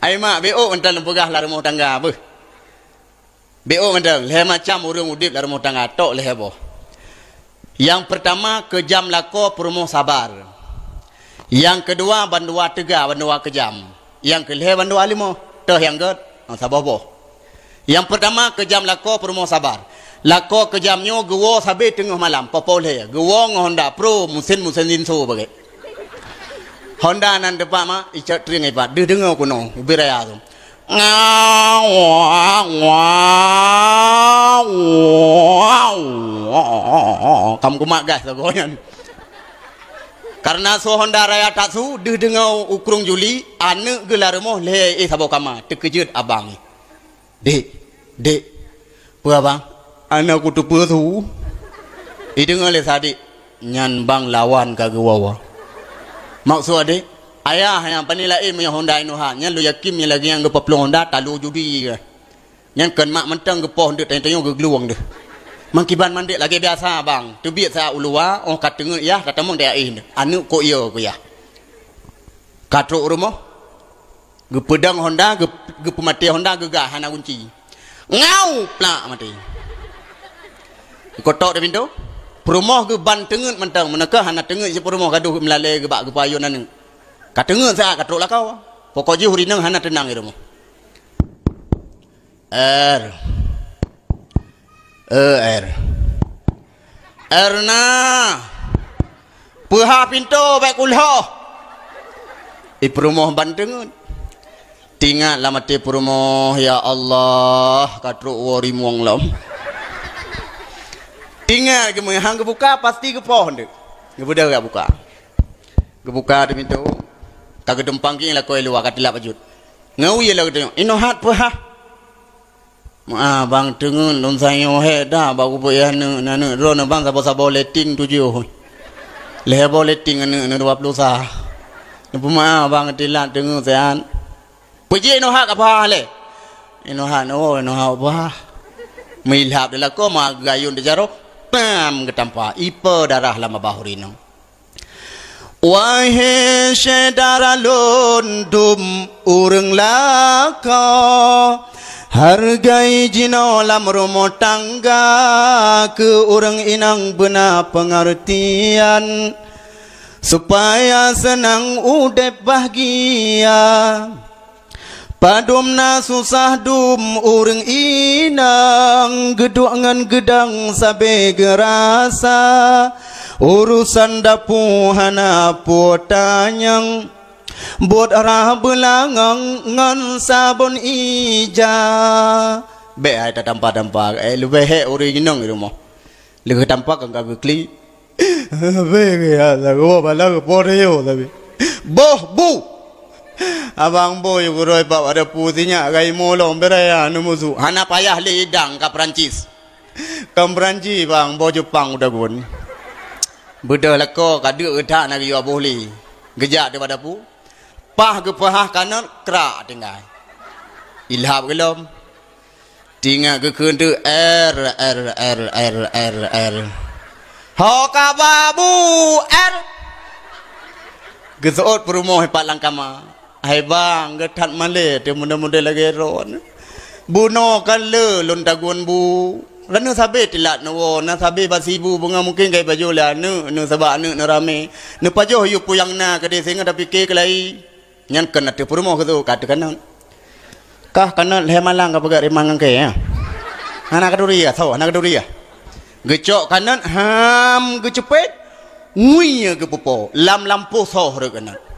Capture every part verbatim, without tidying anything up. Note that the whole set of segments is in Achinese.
Hai mak, beuôt mantong lôn peugah lam rumoh tangga beuh. Beuôt mantong, lhée macam ureuëng udeb lam rumoh tangga, tok lhée boh. Nyang peurtama, keujam lakoe peurumoh sabar. Nyang keudua, bandua teuga, bandua keujam. Nyang keulhée, bandua leumoh, toh nyang gét, saboh boh. Nyang peurtama, keujam lakoe peurumoh sabar. Lakoe keujam nyoe geuwoe sabe teungoh malam, poh-poh lhée, geuwoe ngon honda pro, meusén-meusén Jinso bagét. Honda nan teumpat mak, icok trieng ipat, deuh deungoe keunoe, ubé raya tu. Ngau, ngau, ngau. Kam kumat gas lagoe nyan. Karena su honda raya taksu, deuh deungoe u krueng Juli, aneuëk geuh lam rumoh lhée éh saboh kama, teukeujeuet abang. "Dek, dek, peue abang?" "Aneuëk ku teupeue su." Ideungoe lé sadik, nyan bang lawan ka geuwoe. "Maksud adek?" "Ayah, nyang pane laén meunyoe honda inoe hat, nyan lôn yakin meunyoe lagée nyang geupaplueng honda, talo judi kah. Nyan kon mak mantong geupoh deuek tanyoe-tanyoe geuglueng deuh. Mangkiban mandek lagée biasa bang, teubiet sa u luwa, óh ka teungeut yah, ka tamong dayah éh deuh. Aneuëk kok yo keu yah." Ka trok rumoh, geupeudong honda, geu-, geupeumaté honda, geugas hana gunci. Ngau! Plak maté. Geutok di pintoe. Peurumoh geuban teungeut mantong, meunakeuh hana teungeut si peurumoh gadoh meulalée geubak geupayun aneuëk. Ka teungeut saat ka trok lakoe. Pokok jih ureuëng inong hana teunang di rumoh. "Er. Eh, Er. Erna. Peuhah pintoe bék kulhoh." I peurumoh ban teungeut. Tingat lam até peurumoh, "Ya Allah, ka trok woe rimueng lom." Tingat geumeuhang geubuka, pasti geupoh deuek. Geubeudôh jak buka. Geubuka di pintoe. Ka geudumpang keuieng lakoe luwa, ka tilap bacut. Ngon wie lagée tanyoe, "Inoe hat peuhah." "Meu'ah bang, teungeut lôn sanyoe hék dah bak kupeue yah aneuëk, aneuëk droeneuh bang saboh-saboh leting tujoh. Lhée boh leting aneuëk neuh dua ploh sa. Neupeumeu'ah bang, tilat teungeut siat." "Peue jih inoe hat ka peuhah lé?" "Inoe hat, oh, inoe hat peuhah." Meulhab di lakoe ma geugayun di jaroe, pam geutampa, ipe darah lam babah ureuëng inong. Wahé syedara lôn dum ureuëng lakoe, hargai jinoe lam rumoh tangga keu ureuëng inong beuna peungeurtian, supaya seunang udeb bahgia. Padum na susah dum ureuëng inong, geuduek ngon geudong sabe geurasa, urosan dapu hana peue tanyong, buet rhah beulangong ngon sabon ija. Bék hai tatampa-tampa, eh, leubeh hék ureuëng inong di rumoh. Lheueh tampa kan ka geuklik. Beh, ya, lagoe bala geupo rayo tapi. Boh bu. Abang boh yue gurôi bak wadah pu sinyak gai molong beraya neumusu. Hana payah lé idang ka Perancis. Ka Perancis bang, boh Jepang udah gun. Beudôh lakoe ka deuk geutak na geuyue boh lé. Geujak di wadah pu. Pah geupeuhah kanot krak tinggai. Ilhab geulom. Tingat geukheun teuk, "Er, er, er, er, er, er." Ho ka ba bu, er. Geuseuôt peurumoh ipat lam kama. Hai bang, geutat malée teuh muda-muda lagée droen. Bunoe ka le lôn tagun bu. Raneuk sabe tilat neuwoe, na sabe basibu beungoh mungken kai pajoh lé aneuëk, neuh sabab aneuëk neuramé. Neupajoh yue puyang na keudeh singoh tapike keulai. Nyan keunan ateueh peurumoh keu su, ka ateueh kanot. Kah kanot lhée malang ka peugah rimang ngon kée, ya. Hana keuduri ya, tho, hana keuduri ya. Geucok kanot, ham, geuceupet, ngui ya geupeupo, lam lampôh soh rot kanot.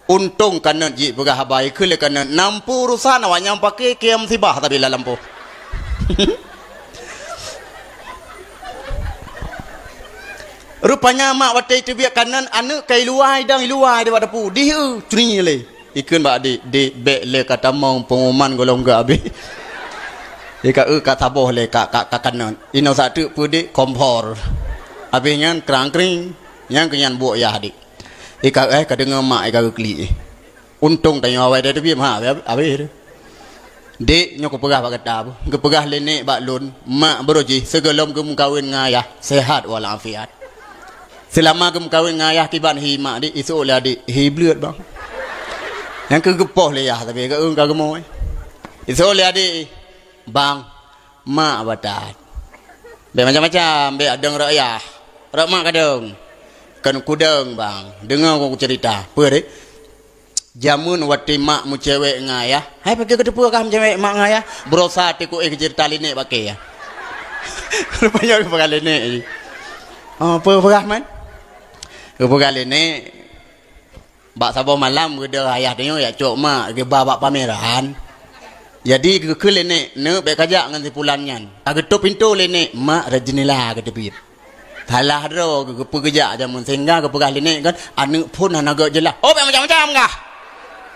Untông kanot jih peugah haba, ikheun lé kanot, nampu urosan awak nyang pake kée musibah tapi lam lampôh. Rupanya mak watée teubiet kanot aneuëk ka iluwa idang iluwa di bak dapu. Dih eu, curi lé. Ikheun bak adik, "Dik, bék lé ka tamong pengumuman gohlom geuh abéh." Ika eu ka saboh lé ka, ka, ka kanot. Inoe sateuk peudik kompor. Abéh nyan krang-kring. Nyang keu nyan buok yah adik. Ika eu, eh, ka deungoe mak ika geuklik. Untông tanyoe awai teubiet, ha, abéh, abéh. Dek, nyoe kupeugah bak gata, geupeugah lé nek bak lôn, mak brôk jih sigohlom geumeukawen ngon ayah, sehat walafiat. Seulama geumeukawen ngon ayah kiban hi mak, dek, iseuôt lé adek, hi bleuet bang. Nyang keu geupoh lé yah, tapi geu-, ka geumoe. Isoe lé adék, "Bang, mak batat." Bèk macam-macam, bèk adong rot yah. Rot mak kadong. Kon kudong, bang. Deungoe ku cerita. Peue, Dek? Jameun watèe mak meucewek ngon ayah. Hai, pakon keu teupeue kah meucewek mak ngon ayah? Beurasa teuk kuéh cerita linek paké ya. Rupanya peugah linek. Oh, peue peugah man? Peugah linek. Bak saboh malam geudoh ayah tanyoe jak cok mak geuba bak pameran. Jadi geukheun lé nek, "Neuk, bèk kajak ngon si pulan nyan." Ka geutôp pintoe lé nek, mak rot jeunela geuteubiet. Salah droe geu-, geupeugeujak jameun sehingga geupeugah lé nek kan, "Aneuk phôn hana gèt jeulaih." "Oh, bèk macam-macam kah!"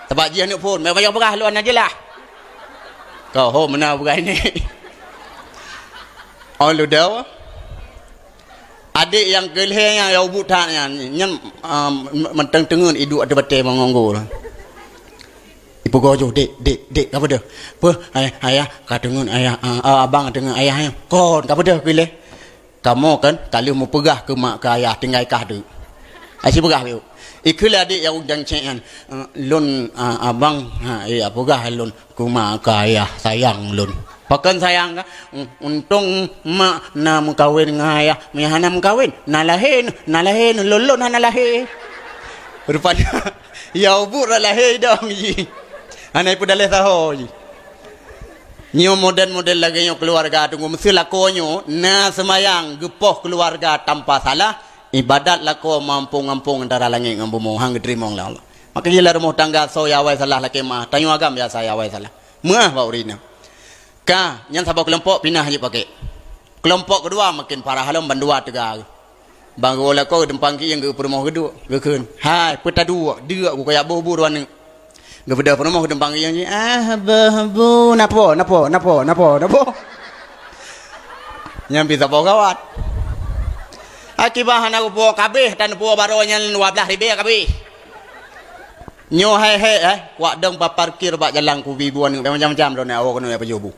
Sabab jih aneuk phôn, "Bèk payah peugah lôn hana jeulaih." Ka ho meunan peugah nek. Oh, ludoe. Adék nyang keu lhèe nyan, nyang ubit that nyan, nyan, ah, mantong teungeut iduek ateueh batèe meungon goe. Ipeugah jih, "Dek, dek, dek, ka peudeuh?" "Peue, ayah, ayah, ka teungeut ayah, ah, ah, abang teungeut ayah nyan." "Kon, ka peudeuh keu lhèe?" "Kamoe kan ka lheueh meupeugah keu mak keu ayah tinggai kah deuek." Aci peugah yuk. Ikheun lé adék nyang udang cèk nyan, "Eh, lôn, ah, abang, ha, eh, peugah lôn." Keu mak keu ayah sayang lôn. Pakon sayang kah? Un-, untông mak na meukawen ngon ayah. Meunyo hana meukawen, na lahé, na lahé, lôn, lôn hana lahé. Rupanya, ya ubit rot lahé idong jih. Hana ipeudaleh saho jih. Nyoe model-model lagèe nyoe keuluwarga teungku. Meuseu lakoe nyoe na seumayang geupoh keuluwarga tanpa salah, ibadat lakoe meuampông-ampông antara langèt ngon bumoe, han geuteurimong lé Allah. Maka jih lam rumoh tangga soe nyang awai salah lakèe meu'ah, tanyoe agam biasa nyang awai salah. Meu'ah bak ureueng inong. Ka, nyan saboh keulompok pinah jih paké. Keulompok keudua maken parah lom, bandua teuga. Bang geuwoe lakoe geutumpang keuieng geupeureumoh geuduek, geukheun, "Hai, peue taduek, duek ku kajak boh bu dua neuk." Geubeudôh peurumoh geutumpang keuieng jih, "Ah, boh bu, napo, napo, napo, napo, napo." Nyan pih saboh gawat. Akibat hana geupuwoe kabéh, tan puwoe baroe nyan dua blaih ribèe kabéh. Nyoe hai-hai, eh, kuat dong paparkir bak jalan kubi bu aneuk macam-macam droeneuh awak keunoe pajoh bu.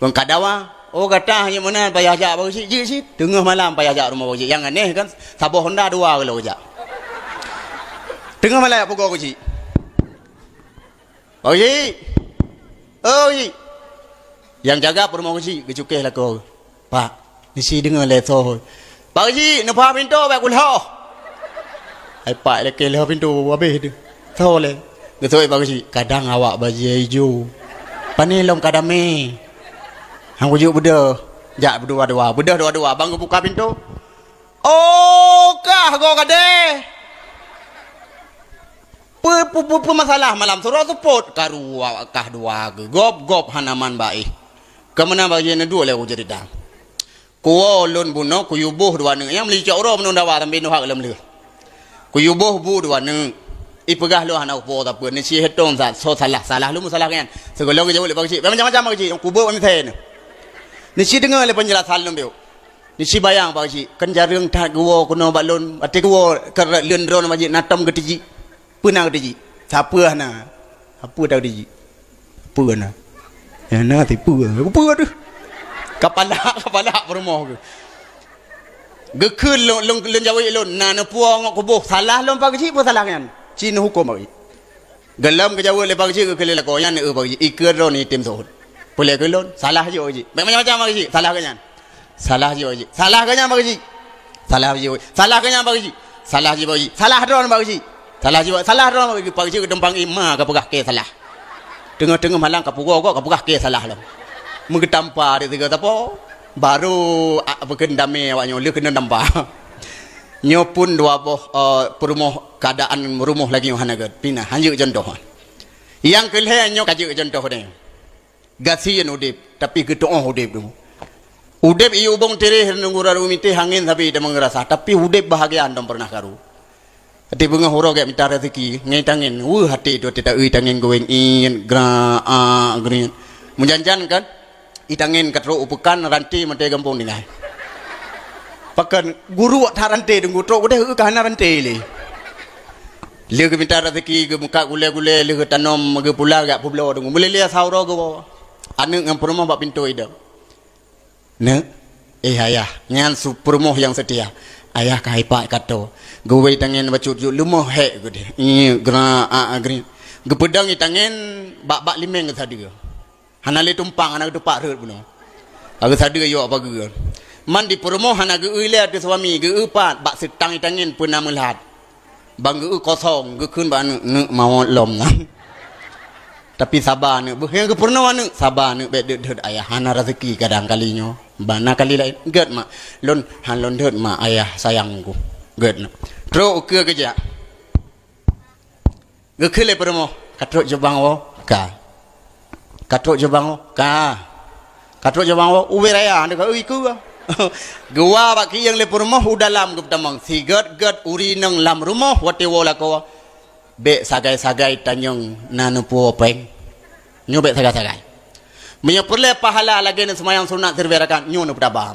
Kon ka dawa, "Oh, gata hana meunan payah jak bak geuchik, jeuet cit." Teungoh malam payah jak rumoh bak geuchik. Nyang aneh kan, saboh honda dua kilo jak. Teungoh malam jak peugoe geuchik. "Pak Geuchik! Oh, Geuchik!" Nyang jaga peurumoh geuchik geucukéh lakoe. "Pak, neusi deungoe lé soe." "Pak Geuchik, neupaha pintoe bèk kulhôh." Hai Pak, lakèe lhôh pintoe habéh teuh. "Soe lé?" "Geuseuôt Pak Geuchik." "Kadang awak bajèe ijo. Pané lom ka damé." Han kujok beudôh. Jak beudua-dua. Beudôh dua-dua. Bang geubuka pintoe. "Oh, kah goe gadéh. Peue, peue, peue, peue masalah malam?" "Suroe seupôt." Karu awak kah dua geuh. Gob-gob hana man baéh. Keu meunan bajèe neuduek lé ku ceurita. Kuwoe lôn bunoe, kuyue boh dua neuk nyang meulicok uroe meunurot dawa sampoe nyoe hak lom lheueh. Kuyue boh bu dua neuk. Ipeugah lôn hana kupuwoe sapeue, neusi hitông sa-, soe salah, salah lôn meusalah nyan. Sigohlom geujaweueb lé Pak Geuchik, "Bèk macam-macam Pak Geuchik, nyang kuboh bak miseue nyoe." Neusi deungoe lé peunjelasan lôn biôh. Neusi bayang Pak Geuchik, kan jareueng that geuwoe keunoe bak lôn, watèe geuwoe keu lôn droeneuh Pak Geuchik na tom geutijik. Peue na geutijik? Sapeue hana? Sapeue ta geutijik? Peue na? Ya na, tipeue. Peue teuh? Kapala, kapala peurumoh geuh. Geukheun lôn, lôn, lôn jaweueb lôn, na neupuwoe ngon kuboh. Salah lôn Pak Geuchik, peue salah nyan? Ci neuhuköm Pak Geuchik. Gohlom geujaweueb lé Pak Geuchik, geukheun lé lakoe nyan, "Eh, Pak Geuchik, ikeu droeneuh item seuôt." Peuleueh keu lôn, salah jih Pak Geuchik. Bèk macam-macam Pak Geuchik, salah geuh nyan. Salah jih Pak Geuchik. Salah geuh nyan Pak Geuchik. Salah jih Pak Geuchik. Salah jih Pak Geuchik. Salah jih Pak Geuchik. Salah droeneuh Pak Geuchik. Salah jih Pak, salah droeneuh Pak Geuchik. Pak Geuchik geutumpang, "Ima kapeugah kèe salah." Teungoh-teungoh malam kapeugoe gob, kapeugah kèe salah lom. Meugeutampa di sigoe sapo. Baru, a, beukeun damé awak nyoe, lheueh keuneuk tampa. Nyoe pun dua boh, eh, peurumoh, keuadaan rumoh lagèe nyoe hana gèt. Pinah, han jeuet cuntoh. Nyang keu lhèe nyoe ka jeuet cuntoh deh. Gasien udép, tapi geutu'oh udép tu. Udép iyue ubông tiréh, nunggu raru mité, angén sabe teuma geurasa, tapi udép bahagia hana pernah karu. Até beungoh uroe gèt mita raseuki, ngon tangen, weueh até tu, até ta-eu tangen geuwéng, iet, gra, a, grit. Meujan-jan kan, i tangen ka trok u peukan, ranté mantong gampông tinggai. Pakon guru that ranté teungku, trok keudeh, eu, ka hana ranté lé. Lheueh geumita raseuki, geumeukat gulèe-gulèe, lheueh geutanom, geupula, geujak peubloe deungon. Meulilée asa uroe geuwoe. Aneuk ngon peurumoh bak pintoe idong. "Neuk, eh, ayah," nyan su peurumoh nyang seutia. "Ayah ka ipak kato. Geuwéng tangen bacut-cut leumoh hék geudeh. Ih, gra, a, a, grit." Geupeudong itangen bak-bak limeng geusadeue. Hana lé tumpang, hana geutupak rhot bunoe. Ka geusadeue yok pageue. Man di peurumoh hana geu-eu lé ateueh suami, geu-eu pat bak seutang itangen peue na meulat. Ban geu-eu kosong, geukheun bak aneuk, "Neuk, mawöt lom nyan." Tapi saba aneuk, beuh nyang geupeurunoe aneuk, saba aneuk, bék deuet-deuet ayah, hana raseuki kadang kali nyoe. Ban na kali laén, "Gét mak, lôn han lôn deuet mak, ayah sayang ku." Gét na. Trok ukeue geujak. Geukheun lé peurumoh, "Ka trok jubang woe?" "Ka." "Ka trok jubang woe?" "Ka." "Ka trok jubang woe?" "Ubé raya, deungon ui ku." Geuwa bak kiyeng lé peurumoh u dalam geupeutamong. Sigét-gét ureueng inong lam rumoh watée woe lakoe. Bék sagai-sagai tanyong na neupuwoe péng. Nyoe bék sagai-sagai. Meunyoe peureulée pahala lagée neuseumayang sunat siribée rakaat, nyoe neupeutaba.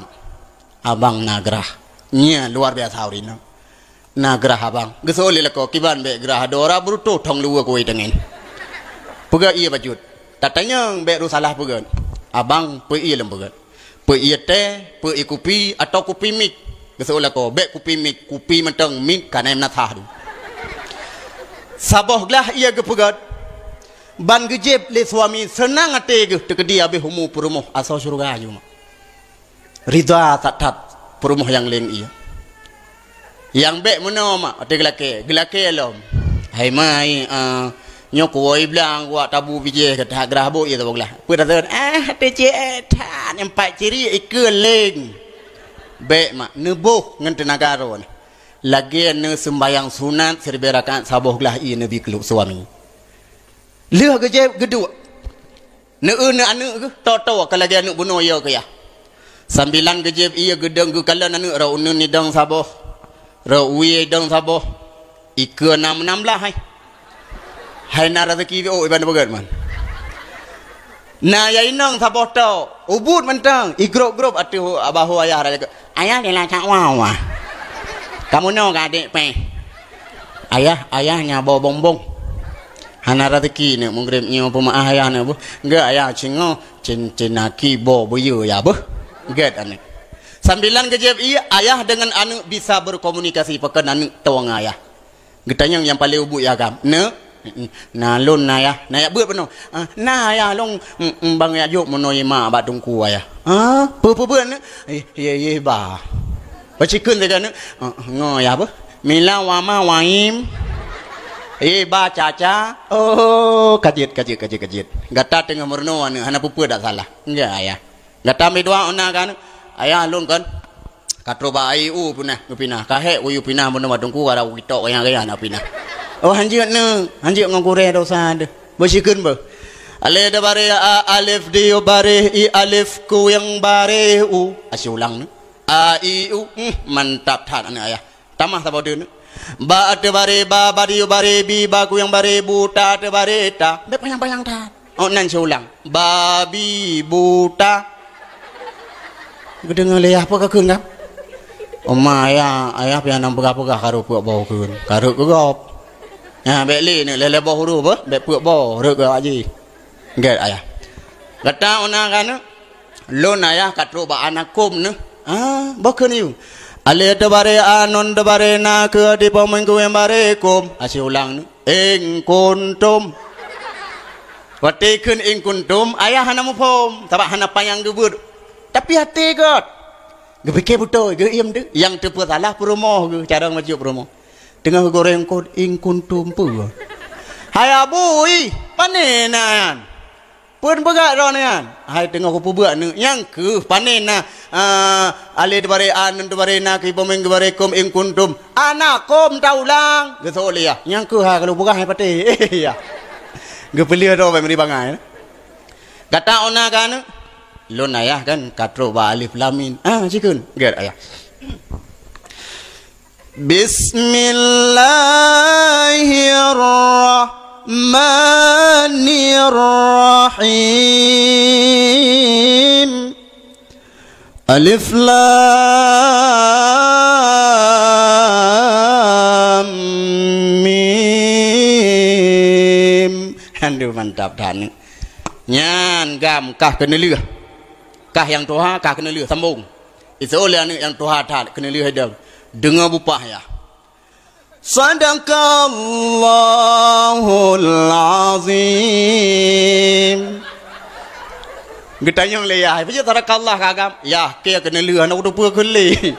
Abang na grah. Nyan luar biasa ureueng inong. Na grah abang. Geuseuôt lé lakoe, kiban bék grah, adoe ora beurutoh thong luweue kuwéh tangen. Peugah ié bacut. Tatanyong bék rôh salah peugét. Abang peu ié lom peugét. Peu ié teh, peu ié kupi, atau kupi mik. Geuseuôt lakoe, bék kupi mik, kupi mantong mik ka na meunasah tu. Saboh glah ié geupeugét. Ban geujieb lé suami seunang até geuh teukeudi habéh umu peurumoh asoe syeuruga juma. Ridha that-that peurumoh nyang leng ié. Nyang bék meunoe mak, watée geulakée, geulakée lom. "Hai ma, ai, eh, nyoe kuwoe blang wak tabu bijéh ka that grah bôh ié saboh glah." Peue that, "Ah, teucék that, nyang pat ciri ikeue leng." Bék mak, neuboh ngon teunaga droe. Lagée neuseumbayang sunat siribée rakaat saboh glah ié neubi keu suami. Lheueh geujieb geuduek. Neueu aneuk geuh, toe-toe ka lagée aneuk bunoe yo keu yah. Sambilan geujieb ié geudong geukalon aneuk, rot uneuen idong saboh, rot wie idong saboh, ikeue nam nam blah hai. Hai na raseuki piôh iban beugét man. Na ya inong saboh toe, ubit mantong, igrôp-grôp ateueh bahu ayah raya. Ayah lila cak wawa. Kamoe noe ka adék péh. Ayah, ayah nya boh bongbong. Hana raseuki neuk meugreb nyoe peumaáh ayah neuk boh. Enggak ayah cingoh cin cin aki boh buyeu ya boh. Gét aneuk. Sambilan geujieb ié, ayah dengan aneuk bisa berkomunikasi pakon aneuk toe ngon ayah. Geutanyong nyang paleng ubit ya agam. Neuk, na lôn na yah, na yak beuet peunoh. Ah, na yah lôn, mm, mm, bang yak jok meunoe ma bak teungku ayah. Ah, peue peue beuet neuk? Eh, ye ye ba. Bacikun teuka neuk. Ah, ngo yah beuh. Mila wama waim. Eh, ba caca. Oh, kajit kajit kajit kajit. Gata teungoh meurunoe aneuk hana peue-peue dak salah. Enggak ayah. Gata mi dua ona kan? Ayah lôn kan? Ka trok bak ai u pinah, geupinah. Ka hék u pinah meunoe bak teungku, ka ra u kitok gaya-gaya na pinah. Oh, hanjeuet neuk, hanjeuet ngon gurée dosa deuh. Beusikheun beuh. Alé da baré a alif di u baré i alif kuyang baré u. Asyik ulang neuk. A i u, hmm, mantap that aneuk ayah. Tamah saboh deuh neuk. Ba ateueh baré ba, ba di u baré bi, ba kuyang baré bu, ta ateueh baré ta. Bék panyang-panyang that. Oh, nan siulang. Babi buta. Geudeungoe lé yah peue kakheun kan? Oma ayah, ayah pian nyang peugah-peugah kareup peuet boh kheun. Kareup keu gob. Nyan bék lé neuk lhée-lhée boh huruf beuh, bék peuet boh, reuek keu awak jih. Gét ayah. Gata ona kan neuk? Lôn ayah ka trok bak aneuk kôm neuk. Ah, boh kheun yue. Alé teubaré a, nun teubaré na, keu di peumeung keu baré kôm. Asyik ulang neuk. In kuntum. Watée kheun in kuntum, ayah hana muphom, sabab hana panyang geubeuet. Tapi até gét. Geupike beutôi, geuiem deuh. Nyang teupeu salah peurumoh geuh, carông bacut peurumoh. Teungoh geugoreng kot, in kuntum peue? Hai abu, ih, pane na nyan? Peue peugah droeneuh nyan? Hai teungoh kupeubeuet aneuk, nyang kheueh pane na, ah, alé teubaré a, nun teubaré na, keu peumeung keu baré kôm, in kuntum. Aneuk kôm taulang. Geuseuôt lé yah. Nyang kheueh ha ka lôn peugah hai patéh. Eh, yah. Geupeuleueh droe bak meuri bangai. Gata ona ka aneuk? Lôn ayah kan ka trok bak alif lam mim. Ah, sikheun. Gét ayah. Bismillahirrahmanirrahim. Alif lam mim. Aduh, mantap that ni. Nyan gam kah keuneulheueh. Kah nyang tuha, kah keuneulheueh, sambong. Iseuôt lé aneuk nyang tuha that keuneulheueh idong. Deungoe bupah yah. Sadaqallahul azim. Geutanyong lé yah, "Peue jeuet sadaqallah ka agam?" "Yah, keu keuneulheueh, hana kuteupeu keu lé."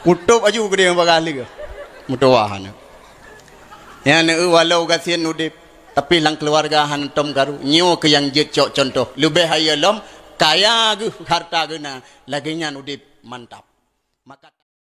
Kutôb aju keudéh bagah lheueh. Meutuwah aneuk. Nyan, walau gasien udeb, tapi lam keuluwarga hántom karu. Nyoe keuh nyang jeuet cok cuntoh. Leubeh hayeue lom, kaya geuh harta geuh na, lagée nyan udeb mantap. Maka